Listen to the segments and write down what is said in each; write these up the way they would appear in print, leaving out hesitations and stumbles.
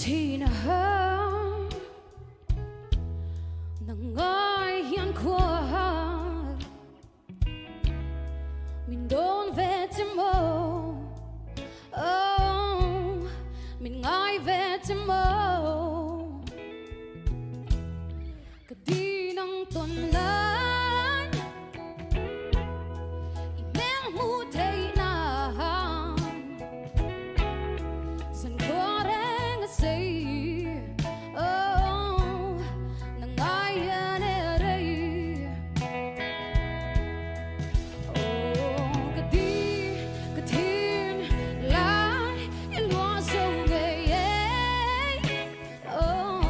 Tina Nang ai hian khua Min dawn ve che maw Oh Min ngai ve che maw Ka di nang tawn lai I hmel hmu thei nan Zan khua reng a sei Oh Nang ngai hian e rei Oh ka di ka thin lai I luah zo ngei Oh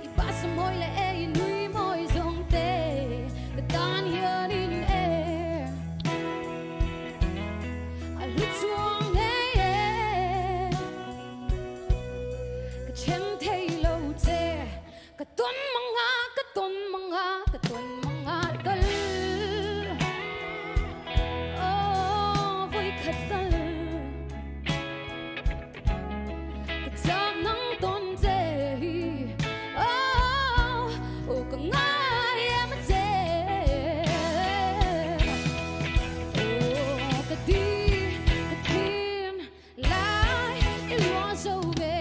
I pasa mawi leh e i nui mawi zawng te ka tan hian in e a hlu chuang ngei e ka then thei lo che ka tawn manga ka tawn manga ka tawn manga tal oh vui khat tal Ka chak nang tawn che hi Oh, oh ka ngai em che Oh, ka di ka thin lai i luang zo ve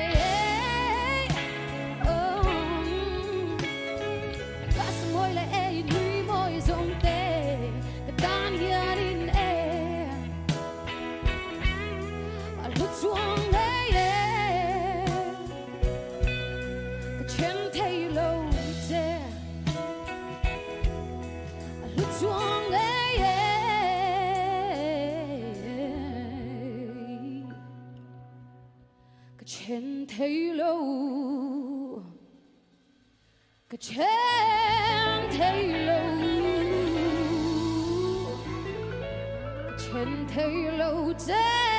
Oh, ka sa mawi leh e i nui mawi zawng te ka tan hian in e A hlu chuang ngei e Ka then thei lo che A hlu chuang ngei e Ka then thei lo Ka then thei lo Ka then thei lo che.